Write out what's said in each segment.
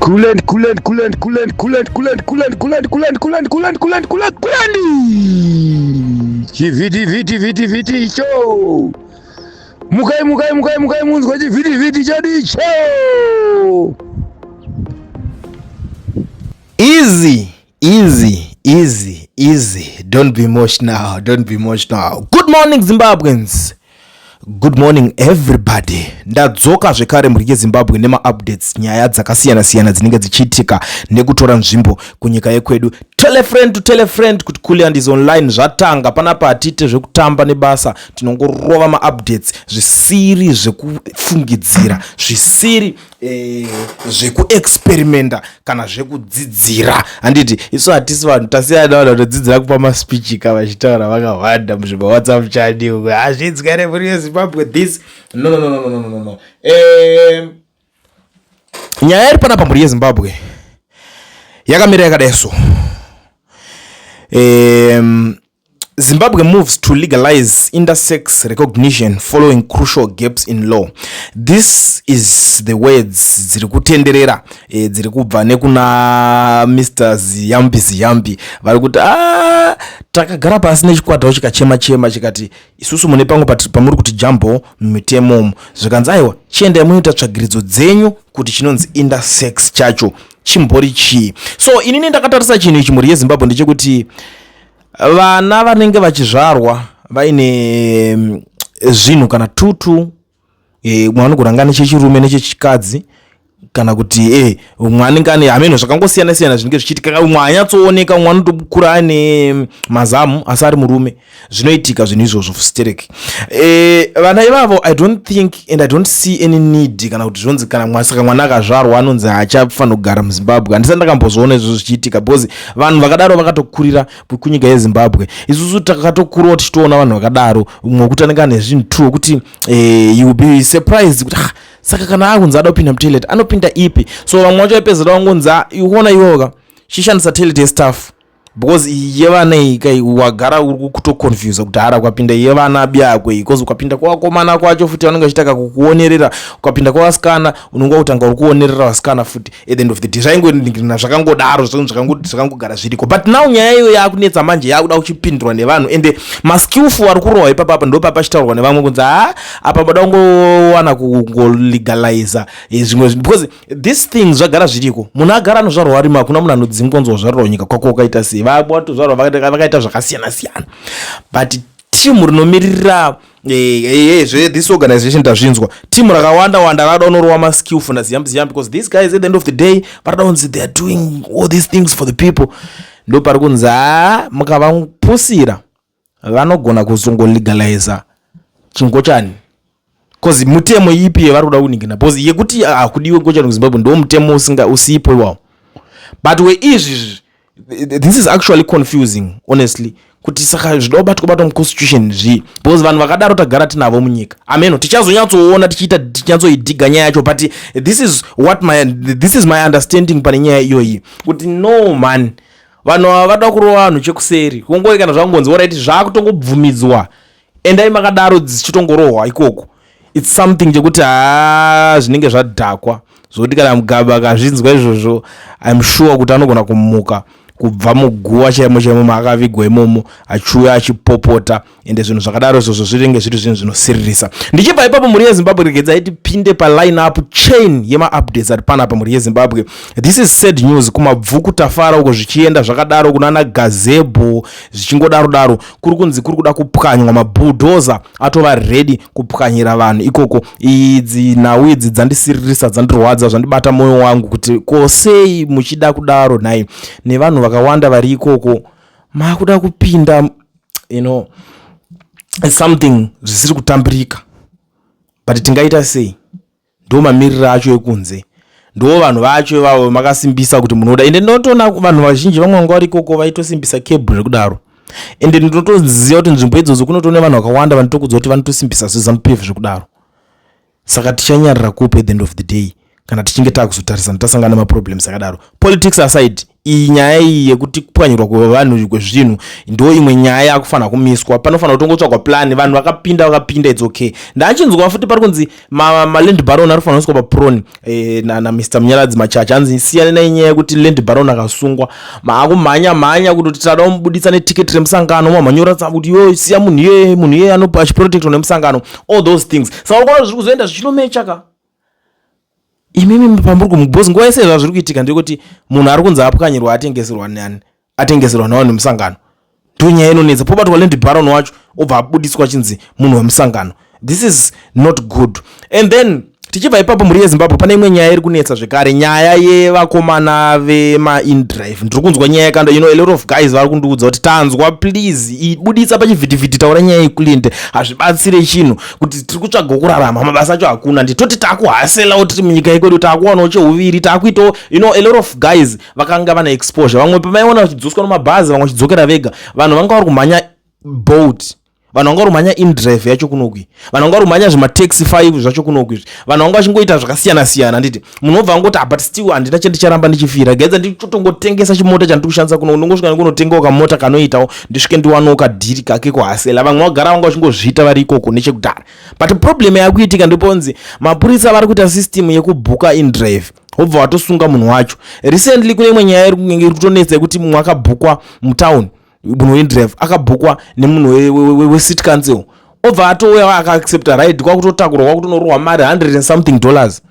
Kulend, kulend, kulend, kulend, kulend, kulend, kulend, kulend, kulend, kulend, kulend, kulend, kulend, kulend. Chivhiti vhiti vhiti vhiti icho. Mukai mukai mukai mukai munzwe chivhiti vhiti chedu icho. Easy, easy, easy, easy. Don't be emotional. Don't be emotional. Good morning, Zimbabweans. Good morning everybody. Ndadzoka zvekare mhuri yeZimbabwe nemaupdates nyaya dzakasiyana siyana dzinenge dzichiitika nekutora nzvimbo kunyika yekwedu. Tell a friend to tell a friend kuti Kulliant is online zvatanga panapa hatiite zvekutamba nebasa tinongorova maupdates zvisiri zvekufungidzira zvisiri eh, zvekuexperimenta kana zvekudzidzira handiti isu hatisi vanhu tasiyana vanhu vanodzidzira kupa maspeech ka vachitaura vakahwanda muzvimawhatsapp chani uko hazvinzwa here mhuri yezimbabwe this no no no no no no no eh, nyaya iri panapa mhuri yezimbabwe yakamira yakadai so um, Zimbabwe moves to legalize intersex recognition following crucial gaps in law. This is the words dziri kutenderera e, dziri kubva nekuna Mr Ziyambi Ziyambi vari kuti ah, takagara pasi nechikwatawo chikachema chema chikati isusu mune pamwe pamuri kuti jambo mumitemo umu zvikanzi aiwa chiendai munoita tsvagiridzo dzenyu kuti chinonzi intersex chacho chimbori chii. So inini ndakatarisa chinhu ichi mhuri yeZimbabwe ndechekuti vana vanenge vachizvarwa vaine zvinhu kana tutu e, umwe anogona anga nechechirume nechechikadzi kana kuti e umwe anenge ane hameno zvakangosiyana siyana zvinenge zvichiitika umwe anyatsooneka umwe anotokura ane mazamu asi ari murume zvinoitika zvinhu izvozvo sterek e, vana ivavo i don't think and i don't see any need kana kuti zvonzi kana saka mwana akazvarwa anonzi haachafanira kugara muzimbabwe handisati ndakambozviona izvozvo zvichiitika because vanhu vakadaro vakatokurira kunyika yezimbabwe isusu takatokurawo tichitoona vanhu vakadaro umwe wekuti anenge ane zvinhu two wekuti eh, you will be surprised kuti ah, saka kana akunzi ada kupinda mutoilet anopinda ipi so vamwe vacho vaipedzera vangonzi ah, uona iwoka chishandisa toilet yestaff because yevana iyi kai wagara uri kutoconfusa kuti hara ukapinda yevana biyako iyi bcause ukapinda kwavakomana kwacho futi vanenge vachitaka kukuonerera ukapinda kwavasikana unonge wakutanga uri kuonerera vasikana futi at the end of the day zvaingoningirina zvakangodaro zvakangogara zviriko but now nyaya iyo yakunetsa manje yakuda kuchipindurwa nevanhu ende maskillful ari kurohwa ipapa apa ndo papachitaurwa nevamwe kunzi ha apa bada kungowana kungolegaliza eh, zvimwe because this thing zvagara zviriko munhu agara anozvarwa arimo hakuna munhu anodzingwa wazvarirwa nyika kwako wakaita sei vatozvarwa vakaita zvakasiyana siyana but timu rinomiririra eh, eh, eh, this organization tazvinzwa timu rakawanda wanda rada unorova maskillful naziyambi ziyambi because these guys at the end of the day varada kunzi they are doing all these things for the people ndo pari kunzi haa mukavapusira vanogona kuzongolegaliza chingochani bcause mutemo ipi yevari kuda kuningina bcause yekuti hakudiwe ngochani kuzimbabwe ndo mutemo usinga usipo iwawo but weizvi this is actually confusing honestly kuti saka zvida kubatwa batwa muconstitution zvii because vanhu vakadaro tagara tinavo munyika ameno tichazonyatsoona tichiita tichinyatsoidhiga nyaya yacho but this is what my this is my understanding pane nyaya iyoyi kuti no man vanhu ava vada kurova vanhu chekuseri kungoi kana zvangonzi orit zvakutongobvumidzwa endai makadaro dzichitongorohwa ikoko its something chekuti haa zvinenge zvadhakwa zvokuti kana mugabe akazvinzwa izvozvo im sure kuti anogona kumuka kubva muguva chaimo chaimo maakavigwa imomo achiuya achipopota ende zvinhu zvakadaro izvozvo zvinenge zviri zvinhu zvinosiririsa ndichibva ipapo mhuri yezimbabwe regedzai tipinde paline up chain yemaupdates ari panapa mhuri yezimbabwe this is sad news kumabvuku tafara uko zvichienda zvakadaro kunana gazebo zvichingodaro daro kuri kunzi kuri kuda kupwanywa mabhuldhoza atova ready kupwanyira vanhu ikoko idzi nhau idzi dzandisiririsa dzandirwadza zvandibata mwoyo wangu kuti ko sei muchida kudaro nhai nevanhu vakawanda vari ikoko makuda kupinda you know something zvisiri kutambirika but tingaita sei ndo mamiriro acho ekunze ndo vanhu vacho ivavo makasimbisa kuti munoda ende ndinotoona vanhu vazhinji vamwe vanga vari ikoko vaitosimbisa kebhu zvekudaro ende ndinotoziva kuti nzvimbo idzodzo kunotoona vanhu vakawanda vanotokudza kuti vanotosimbisa zvezanup f zvekudaro saka tichanyarira kupi at the end of the day Kana tichinge taakuzotarisana, tasangana nemaproblems akadaro, politics aside, iyi nyaya iyi yekuti kupwanyirwa kwevanhu kwezvinhu ndo imwe nyaya yakufanira kumiswa. Panofanira kutongotsvagwa plan. Vanhu vakapinda, vakapinda, it's okay. Ndachinzwa futi pari kunzi maland baron ari kufanira kuiswa paprison naMr Munyaradzi Machacha. Anzi siyana nainyaya yekuti land baron akasungwa, maakumhanya mhanya kuti tada kumubuditsa netiketi remusangano, mamhanyora kuti yo siya munhu iye, munhu iye achiprotectwa nemusangano, all those things. Saka urikuona zviri kuzoenda zvichinomecha ka imimi pamuri kumubhosi. Nguva yese zvazviri kuitika ndekuti munhu ari kunzi apwanyirwa, atengeserwa nani? Atengeserwa navanhu vemusangano. Ndo nyaya inonetsa. Pobatwa land baron wacho, obva abudiswa achinzi munhu wemusangano. This is not good. And then tichibva ipapo, mhuri yeZimbabwe, pane imwe nyaya iri kunetsa zvekare, nyaya yevakomana vemaindrive. Ndiri kunzwa nyaya yakanda, a lot of guys vari kundiudza kuti tanzwa, please ibuditsa pachivhitivhiti, taura nyaya yekulinde. Hazvibatsire chinhu kuti tiri kutsvaga kurarama, mabasa acho hakuna. Nditoti taakuhaselawo tiri munyika yekwedu, taakuwanawo cheuviri, taakuitawo a lot of guys vakanga vane exposure. Vamwe pamaiona vachidzoswa nomabhazi, vamwe vachidzokera vega. Vanhu vanga vari kumhanya Bolt, vanhu vanga vari kumhanya indrive yacho kunokwi, vanhu vanga vari kumhanya zvimataxi 5 zvacho kunokwi izvi, vanhu vanga vachingoita zvakasiyana siyana. Handiti munhu obva angoti, "Ah, but still handina chandicharamba ndichifira gaidza, ndichotongotengesa chimota chandiri kushandisa kuno, ndongosvika ndikunotengawo kamota kanoitawo, ndisvike ndiwanewo kadhiri kake kuhasela." Vamwe vagara vanga vachingozviita vari ikoko nechekudhara, but problem yakuitika ndeponzi mapurisa vari kuita system yekubhuka indrive, wobva watosunga munhu wacho. Recently kune imwe nyaya iri kutonetsa yekuti mumwe akabhukwa mutown, munhu weindrive akabhukwa nemunhu wecity council, obva atouya akaaccepta ride, kwakutotakurwa, kwakutonorohwa mari 100 and something dollars.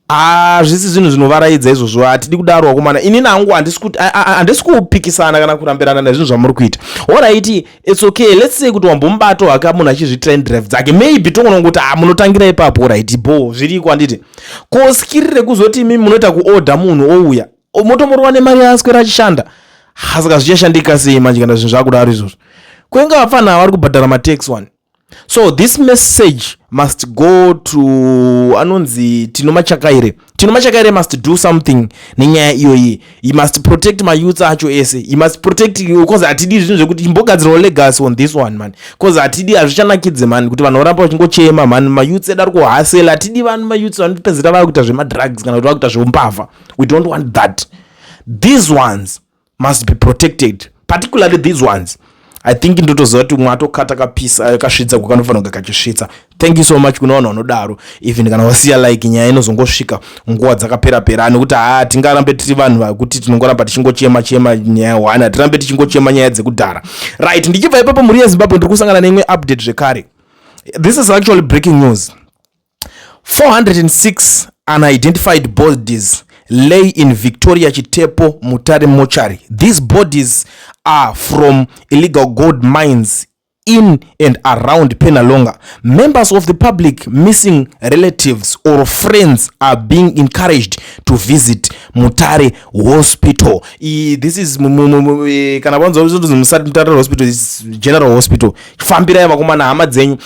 Hazvisi zvinhu zvinovaraidza izvozvo, hatidi kudaro vakomana. Inini hangu handisi kupikisana kana kurambirana nezvinhu zvamuri kuita. Alright, it's okay. Let's say kuti wambomubato hake munhu achizviitira indrive dzake, maybe tongonongoti, ah, munotangira ipapo. Alright, bo zviriko, handiti? Ko skiri rekuzoti imi munoita kuodha munhu ouya, motomorova nemari yaaswera achishanda, saka zvichashandika sei manje kana zvinhu zvakudaro izvozvo? Kwenga vapfana vari kubhadhara matax one. So this message must go to anonzi Tino Machakaire. Tino Machakaire must do something nenyaya iyoyi. He must protect mayouths acho ese. He must protect, because hatidi zvinhu zvekuti imbogadzirawo legacy on this one, man, because hatidi, hazvichanakidze, man, kuti vanhu varamba vachingochema, man. Mayouths edu ari kuhasela. Hatidi vanhu, mayouths vanopedzera vakuita zvemadrugs kana kuti vakuita zveumbavha. We don't want that. These ones must be protected, particularly these ones. I think ndotoziva kuti umwe atokata kapisa kasvitsa kwakanofanira kunge kachisvitsa. Thank you so much kune vanhu vanodaro. Even kana wasiya like, nyaya inozongosvika nguva dzakapera pera, nekuti haa, tingarambe tiri vanhu vakuti tinongoramba tichingochema chema nyaya one, hatirambe tichingochema nyaya dzekudhara. Right, ndichibva ipapo, mhuri yeZimbabwe, ndiri kusangana neimwe update zvekare. This is actually breaking news. 406 unidentified bodies lay in Victoria Chitepo Mutare mortuary. These bodies are from illegal gold mines in and around Penhalonga. Members of the public missing relatives or friends are being encouraged to visit Mutare Hospital. This is kana vanzwa kuti Mutare Hospital is general hospital. Fambirai vakomana hama dzenyu.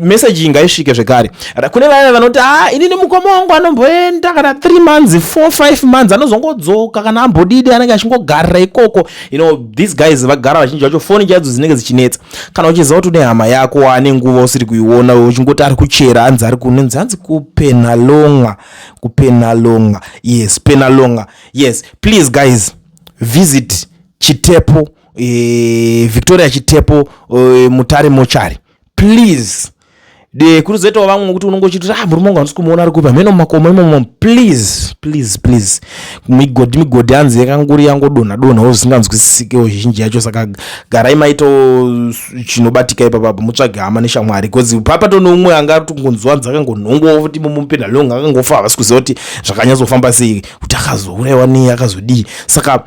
Message iyi ngaisvike zvekare kune vaya vanoti, "Ah, inini mukoma wangu anomboenda kana 3 months, 4, 5 months, anozongodzoka kana ambodidi, anenge achingogarira ikoko." These guys vagara vazhinji vacho foni chaidzo dzinenge dzichinetsa. Kana uchiziva kuti une hama yako ane nguva usiri kuiona, uchingoti ari kuchera, anzi ari kunenzi, hanzi kuPenhalonga, kuPenhalonga, yes, Penhalonga, yes, please guys, visit Chitepo, Victoria Chitepo, Mutare mortuary, please. De kuzoitawo vamwe kuti unongochiti, "Ah, murume wangu handisi kumuona, ari kupa mheno mumakomo imomo." Please, please, please. Migodhi, migodhi hanzi yakanguri yangodonha donhawo zvisinganzwisisikewo zhinji yacho. Saka garai maitawo chinobatika ipapapo, mutsvage hama neshamwari, because papato neumwe anga ari kungonzwa dzakangonhongwawo futi imomo muPenhalonga, akangofa, havasi kuziva kuti zvakanyatsofamba sei, kuti akazourayiwa nei, akazodii. Saka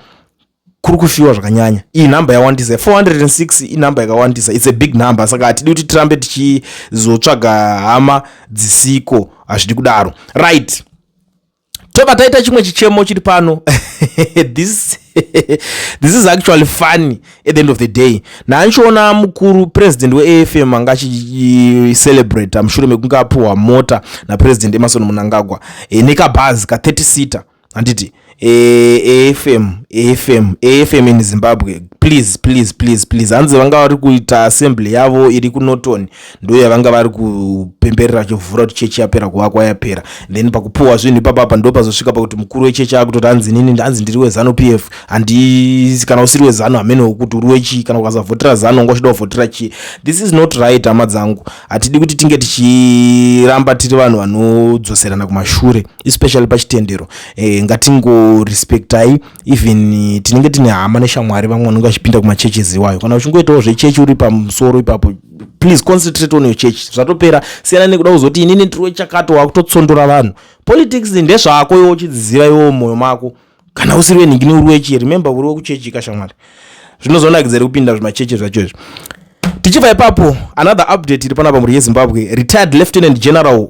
kuri kufiwa zvakanyanya. Iyi nhamba yawandisa, 406 inhamba yakawandisa. It's a big number. Saka hatidi kuti tirambe tichizotsvaga hama dzisiko, hazvidi kudaro. Right, tobva taita chimwe chichemo chiri pano. This is actually funny at the end of the day. Ndanchiona mukuru president weAFM anga achicelebrata mushure mekunge apiwa mota naPresident Emmerson Mnangagwa, nekabhazi ka30 seater, handiti? AFM AFM, AFM in Zimbabwe, please, please, please, please. Hanzi vanga vari kuita assembly yavo iri kuNorton, ndo yavanga vari kupemberera vachivhura kuti chechi yapera kuvakwa, yapera. Then pakupuhwa zvinhu ipapapa, ndo pazosvika pakuti mukuru wechechi akutoti hanzi nini, hanzi ndiri weZANU PF. Handi kana usiri weZANU, hamene kuti uri wechii. Kana ukasavhotera ZANU, wanga uchida kuvhotera chii? This is not right, hama dzangu. Hatidi kuti tinge tichiramba tiri vanhu vanodzoserana kumashure, especially pachitendero. Ngatingorespectai even tinenge tine hama neshamwari, vamwe vanenge vachipinda kumachurches iwayo. Kana uchingoitawo zvechechi uri pamusoro ipapo, please concentrate on your church, zvatopera. Siyana nekuda kuzoti inini ndiri wechakato, wakutotsondora vanhu. Politics ndezvako iwo, uchidziziva iwo mumwoyo mako. Kana usiri wenhingini, uri wechi, remember uri wekuchechi kashamwari. Zvinozonakidza kupinda zvimachechi zvacho izvi. Tichibva ipapo, another update iri panapa, mhuri yeZimbabwe: retired Lieutenant General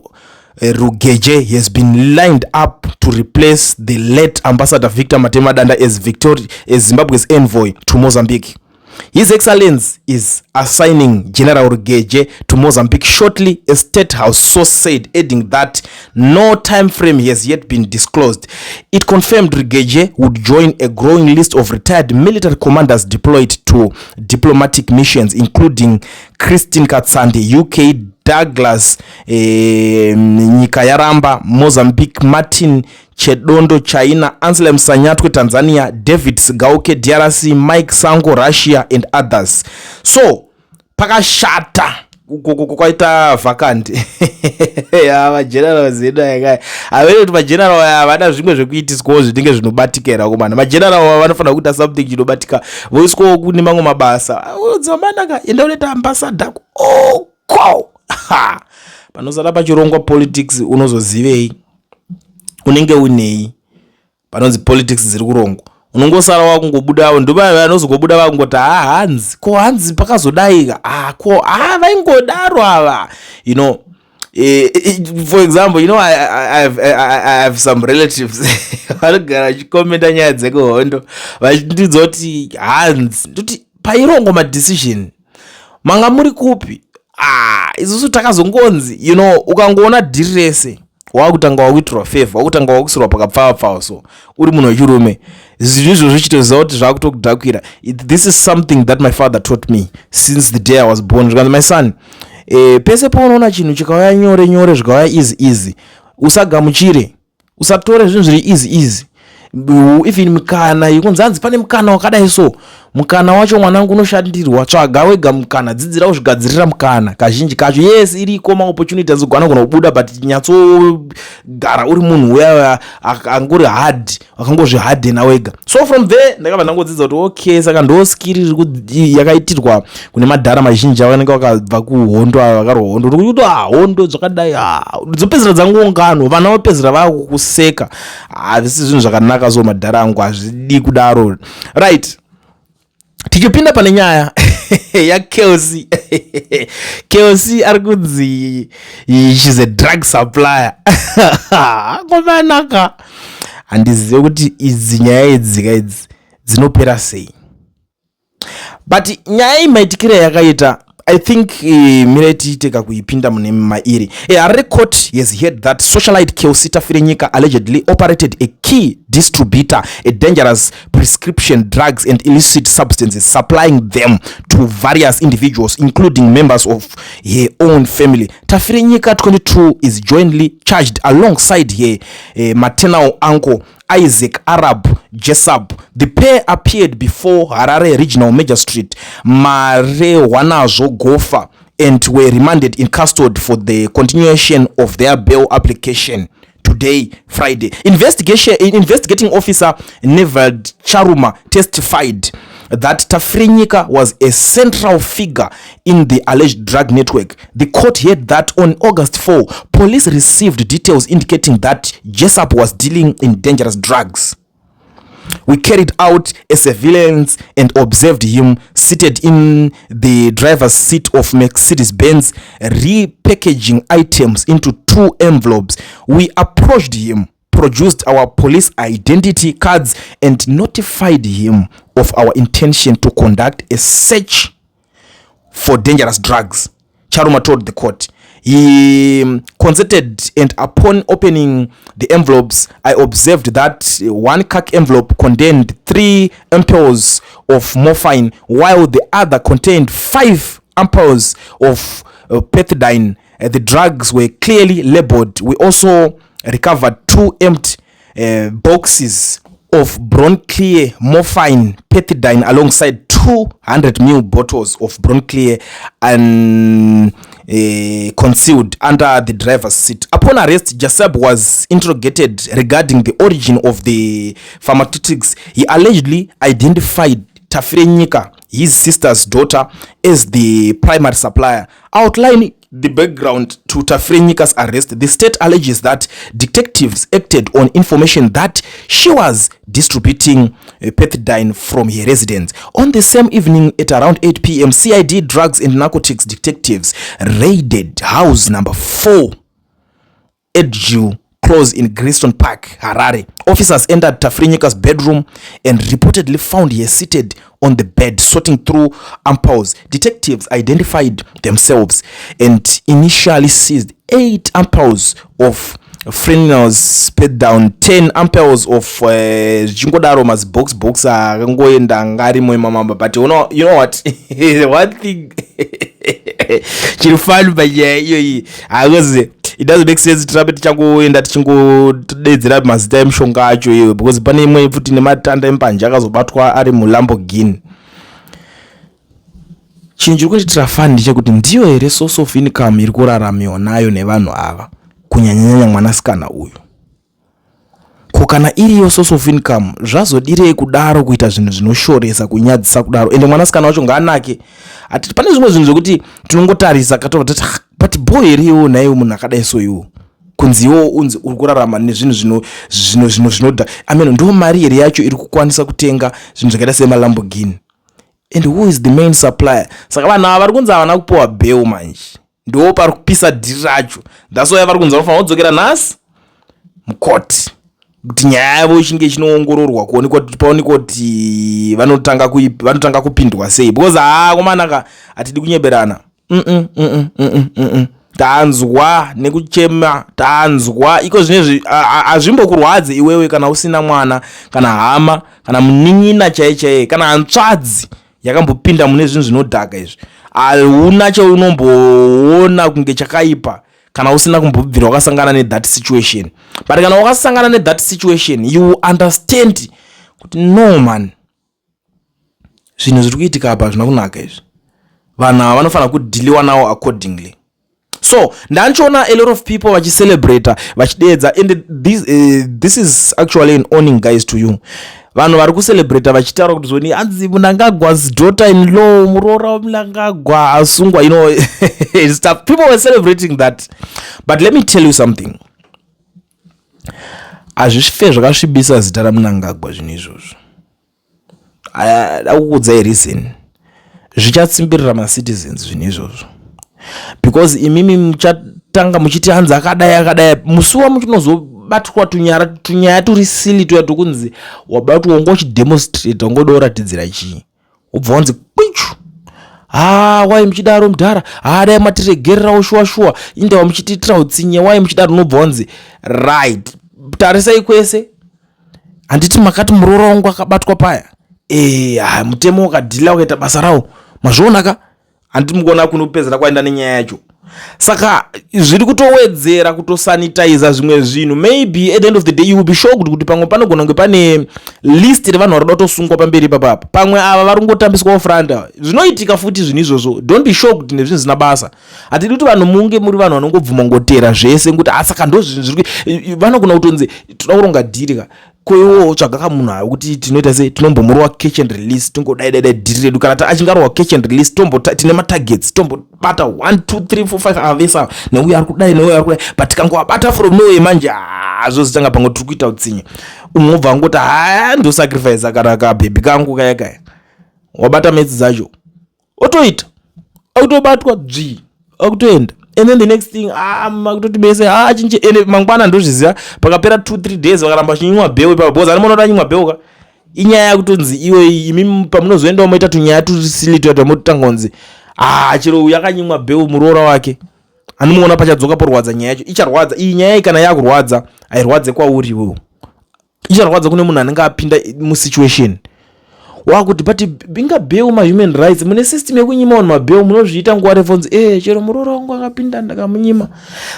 Rugeje has been lined up to replace the late Ambassador Victor Matemadanda as Zimbabwe's envoy to Mozambique. His Excellence is assigning General Rugeje to Mozambique shortly, a State House source said, adding that no time frame has yet been disclosed. It confirmed Rugeje would join a growing list of retired military commanders deployed to diplomatic missions, including Christine Katsande, UK, Douglas Nyikayaramba, Mozambique, Martin Chedondo, China, Anselm Sanyatwe, Tanzania, David Sigauke, DRC, Mike Sango, Russia, and others. So pakashata kwaita vacant. Magenerals edu aya, havene kuti mageneral aya havana zvimwe zvekuitiswawo zvinenge zvinobatika komana. Mageneral vanofanira kuita something chinobatika, voiswawo kune mamwe mabasa. Dzamanaka, enda unoita ambassador oko. Panosara pachirongwa politics, unozozivei? Unenge unei panonzi politics dziri kurongwa? Unongosara wakungobudawo, ndova vanozongobuda vakungoti, "Ha, hanzi ko, hanzi pakazodai, ah, ko, ha, vaingodaro ava." For example, I have some relatives vanogara vachikomenda nyaya dzekuhondo, vachindiudza kuti hanzi, ndoti pairongwa madecision manga muri kupi? Ah, isusu takazongonzi, ukangoona dhiri rese wakutanga wakuitirwa favor, wakutanga wakusirwa pakapfava. So uri munhu wechirume, zvinhu izvozvo chitoziva kuti zvakutokudhakwira. This is something that my father taught me since the day I was born. Zvikanzi, "My son, pese paunoona chinhu chikauya nyore nyore, zvikauya easy easy, usagamuchire, usatore zvinhu zviri easy easy." Even mukana yekunzi hanzi pane mukana wakadai, so mukana wacho, mwanangu, unoshandirwa. Tsvaga wega mukana, dzidzira kuzvigadzirira mukana. Kazhinji kacho, yes, iriko maopportunity anogona kubuda, but nyatsogara uri munhu uya angori hard, wakangozvihadhena wega. So from there ndakabva ndangodzidza kuti okay, saka ndo skill yakaitirwa kune madhara mazhinji avanenge vakabva kuhondo, ava vakarwa hondo. Kuti ah, hondo dzakadai, ah, dzopedzera dzangongano, vana vapedzera vakukuseka. Hazvisi zvinhu zvakanaka. So madhara angu, hazvidi kudaro. Right, tichipinda pane nyaya yaKelsi. Kelsi ari kunzi she's a drug supplier. Akomanaka, handizive kuti idzi nyaya idzi ka idzi dzinopera sei, but nyaya iyi maitikiro yakaita, I think mirai tiite kakuipinda mune mairi. Harare court has heard that socialite Kelsi Tafirenyika allegedly operated a key distributor a dangerous prescription drugs and illicit substances, supplying them to various individuals, including members of her own family. Tafirenyika, 22, is jointly charged alongside her maternal uncle, Isaac Arab Jesab. The pair appeared before Harare Regional Magistrate Marehwanazvo Gofa and were remanded in custody for the continuation of their bail application today, Friday. Investigating officer Nevald Charuma testified that Tafirenyika was a central figure in the alleged drug network. The court heard that on August 4, police received details indicating that Jessup was dealing in dangerous drugs. "We carried out a surveillance and observed him seated in the driver's seat of Mercedes Benz, repackaging items into two envelopes. We approached him, produced our police identity cards, and notified him of our intention to conduct a search for dangerous drugs," Charuma told the court. He consented, and upon opening the envelopes, I observed that one CAC envelope contained 3 ampoules of morphine, while the other contained 5 ampoules of pethidine. The drugs were clearly labeled. We also recovered 2 empty boxes of Broncleer morphine pethidine alongside 200 ml bottles of Broncleer and concealed under the driver's seat. Upon arrest, Jaseb was interrogated regarding the origin of the pharmaceutics. He allegedly identified Tafirenyika, his sister's daughter, as the primary supplier. Outlining the background to Tafirenyika's arrest, the state alleges that detectives acted on information that she was distributing pethidine from her residence. On the same evening at around 8 p.m., CID drugs and narcotics detectives raided house number 4 Edgew Close in Greystone Park, Harare. Officers entered Tafirenyika's bedroom and reportedly found her seated on the bed sorting through ampoules. Detectives identified themselves and initially seized 8 ampoules of Fresnel's down 10 ampoules of zvichingodaro, mazibox box akangoenda anga arimo imamamba. But you know what, one thing chiri funny panyaya iyoyi hakozi it doesn't make sense tirambe tichangoenda tichingodedzera mazita emishonga acho iyoyo, because pane imwe futi nematanda embanje akazobatwa ari muLamborghini. Chinhu chiri kuitira funny ndechekuti ndiyo here source of income iri kuraramiwa nayo nevanhu ava, kunyanyanyanya mwanasikana uyu? Ko kana iriyo source of income, zvazodirei kudaro kuita zvinhu zvinoshoresa, kunyadzisa kudaro? Ende mwanasikana wacho ngaanake. Ati pane zvimwe zvinhu zvekuti tinongotarisa katobva tati, "Ah, but boy here iwo naiwo munhu akadai so iwo kunzi iwo unzi uri kurarama nezvinhu zvinodha?" I mean, ndo mari here yacho iri kukwanisa kutenga zvinhu zvakaita semaLamborghini? And who is the main supplier? Saka vanhu ava vari kunzi havana kupiwa bail manje, ndo pari kupisa dhiri racho. That's why vari kunzi vanofanira kudzokera nhasi mukoti kuti nyaya yavo ichinge ichinoongororwa, kuonekwa kuti paonekwa kuti vanotanga kupindwa sei, because haa, komanaka, hatidi kunyeberana. Tanzwa nekuchema, tanzwa iko zvinezvi. Hazvimbokurwadze iwewe kana usina mwana kana hama kana munin'ina chaiye chaiye kana hanzvadzi yakambopinda mune zvinhu zvinodhaka izvi. Hauna chaunomboona kunge chakaipa kana usina kumbobvira wakasangana nethat situation. But kana wakasangana nethat situation, you understand kuti no man, zvinhu zviri kuitika apa hazvina kunaka izvi. Vanhu ava vanofanira kudealiwa navo accordingly. So ndandichiona a lot of people vachicelebrata, vachideedza, and this is actually an warning, guys, to you vanhu vari kucelebrata vachitaura kuti zoni anzi Mnangagwa's daughter in law, muroora waMnangagwa asungwa, stuff. People were celebrating that, but let me tell you something: hazvife zvakasvibisa zita raMnangagwa zvinhu izvozvo. Da kukuudzai reason: zvichatsimbirira macitizens zvinhu izvozvo, because imimi muchatanga muchiti hanzi akadai akadai, musi wamuchinozobatwa tunyaya turi silly tuya tukunzi wabatwa unga uchidemonstrata, ungoda kuratidzira chii, ubva wanzi kwichu. Ha, wai muchidaro mudhara? Ha, dai matiregererawo, shuwa shuwa, indawa muchitiitira utsinye, wai muchidaro? Unobva wanzi, "Right, tarisai kwese, handiti makati muroora wangu akabatwa paya? E, ha, mutemo wakadeala, wakaita basa rawo, mazvionaka, handiti mukuona kunopedzera kwaenda nenyaya yacho?" Saka zviri kutowedzera kutosanitiza zvimwe zvinhu. Maybe at the end of the day you will be shocked kuti pamwe panogona kunge pane list revanhu vari kuda kutosungwa pamberi ipapapa. Pamwe ava vari kungotambiswawo franda. Zvinoitika futi zvinhu izvozvo. Don't be shocked nezvinhu zvisina basa. Hatidi kuti vanhu munge muri vanhu vanongobvuma ngotera zvese nekuti ah, saka ndo zvinhu zviri. Vanogona kutonzi toda kuronga dhiri ka, koiwo tsvaga kamunhu avo kuti tinoita sei, tinombomurova catch and release, tingodai dai dai dhiri redu. Kana achingarova catch and release, tombo tine matargets, tombobata 1 2 3 4 5 avesa, neuyo ari kudai, neuyo ari kudai, but tikangovabata from nowhere manje hazvozitanga pamwe tiri kuita utsinye. Umwe obva angoti, "Haya, ndosacrifice kana kabhebhi kangu kaya kaya." Wabata metsi dzacho, otoita akutobatwa dzvi, akutoenda, and then the next thing, ah, makutoti bese, ah, chinje. Ende mangwana ndozviziva, pakapera 2 3 days vakaramba vachinyimwa bail ipapo, because ani munoda nyimwa bail ka, inyaya yakutonzi iwe imi pamunozoendawo moita tunyaya tusilly tuya twamototanga kunzi, ah, chero uyu akanyimwa bail, muroora wake. Anomuona pachadzoka porwadza nyaya yacho, icharwadza iyi nyaya iyi. Kana yakurwadza, hairwadze kwauri iwewo, icharwadza kune munhu anenge apinda musituation wakuti, but binga bail mahuman rights, mune system yekunyima vanhu mabail, munozviita nguva refu. Nzi chero muroora wangu akapinda, ndakamunyima.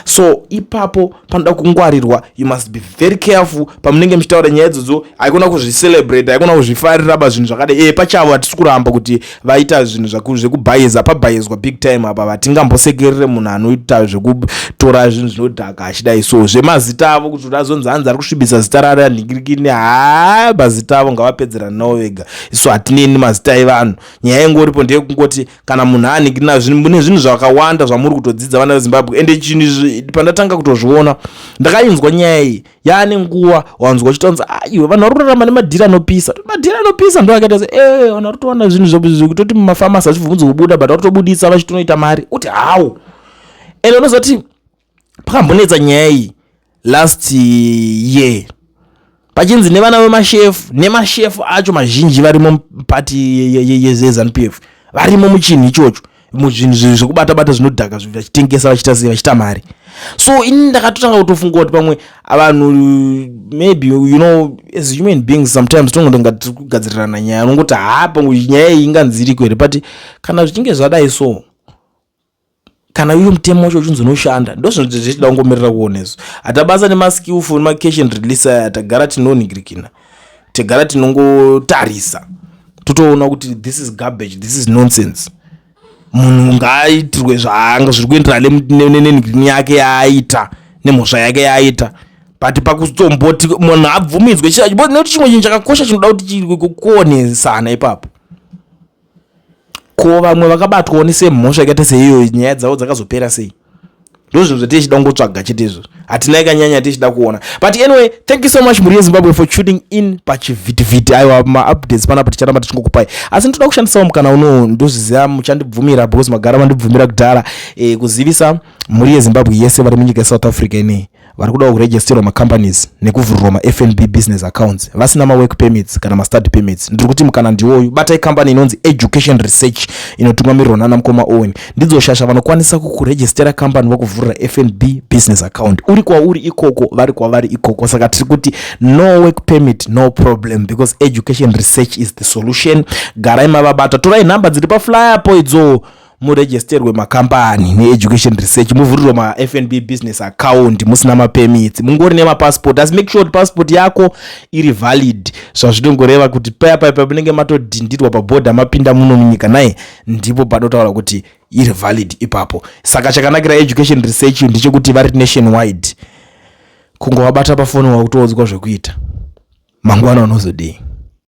So ipapo panoda kungwarirwa. You must be very careful pamunenge muchitaura nyaya idzodzo. Haikona kuzvicelebrate, haikona kuzvifarira ba zvinhu zvakadai. Pachavo hatisi kuramba kuti vaita zvinhu zvekubhayiza, pabhayizwa big time apa. Vatingambosekerere munhu anoita zvekutora zvinhu zvinodhaka achidai. So zvemazita avo, kuti azonzi hanzi ari kusvibisa zita raranhingirikini, haa, mazita avo ngavapedzerana navo vega. Isu hatineni mazita evanhu. Nyaya ingoripo ndeyekungoti kana munhu anhingirina, mune zvinhu zvakawanda zvamuri kutodzidza, vana veZimbabwe. Ende chinhu pandatanga kutozviona, ndakainzwa nyaya iyi yaane nguva, wanzwa uchitonzi, aiwe, vanhu vari kurarama nemadhiri anopisa. Madhiri anopisa ndo akaita se vanhu vari kutowana zvinhu zvekutoti mumafamasi achibvumudzi kubuda, but vari kutobudisa vachitonoita mari. Uti how? Ende unozoti pakambonetsa nyaya iyi last year, pachinzi nevana vemashefu, nemashefu acho mazhinji varimo mupati yeZANU PF, varimo muchinhu ichocho, muzvinhu zvekubata bata zvinodhaka, vachitengesa, vachiita sei, vachiita mari. So ini ndakatotanga kutofunga kuti pamwe vanhu, maybe, as human beings sometimes tongotonga tiri kugadzirirana nyaya, unongoti, ha, pamwe nyaya iyi inganzi iriko here? But kana zvichinge zvadai, so kana iye mutemo wacho uchinzi unoshanda, ndozvinhu zvichida kungomirira kuoneso. Hatabasa nemaskillful nemacash and release aya. Tagara tinonhingirikina, tagara tinongotarisa, totoona kuti this is garbage, this is nonsense. Munhu ngaaitirwe zvaanga zviri kuenderana nenhingirikini yake yaaita, nemhosva yake yaaita. But pakutomboti munhu abvumidzwe, nekuti chimwe chinhu chakakosha chinoda kuti kuonesana ipapo, ko vamwe vakabatwawo nesemhosva yakaita seiyoyo, nyaya dzavo dzakazopera sei? Ndo zvinhu zvatichida kungotsvaga chete izvozvo, hatina ikanyanya tichida kuona. But anyway, thank you so much, mhuri yeZimbabwe, for tuning in pachivhitivhiti. Aiwa, maupdates panapa ticharamba tichingokupai, asi ndoda kushandisawo mukana unowu, ndozviziva muchandibvumira because magara mandibvumira kudhara, kuzivisa mhuri yeZimbabwe yese vari munyika yeSouth Africa inei, vari kudawo kuregisterwa macompanies nekuvhurirwa maFNB business accounts, vasina mawork permits kana mastudy permits. Ndiri kuti mukana ndiwoyu. Batai kambani inonzi Education Research, inotungamirirwa nana mukoma Owen. Ndidzo shasha, vanokwanisa kukuregistera kambani, vokuvhurira FNB business account uri kwauri ikoko, vari kwavari ikoko. Saka tiri kuti no work permit, no problem, because Education Research is the solution. Garai mavabata, torai nhamba dziri paflyer po idzo, muregisterwe makambani neEducation Research, muvhurirwe maFNB business account musina mapermits, mungori nemapassport. Asi make sure kuti passport yako iri valid, zvazvinongoreva kuti paya paya pamunenge matodhindirwa pabhodha, mapinda muno munyika naye, ndipo panotaura kuti iri valid ipapo. Saka chakanakira Education Research ndechekuti vari nationwide. Kungovabata pafoni, wakutodzwa zvekuita mangwana unozodii.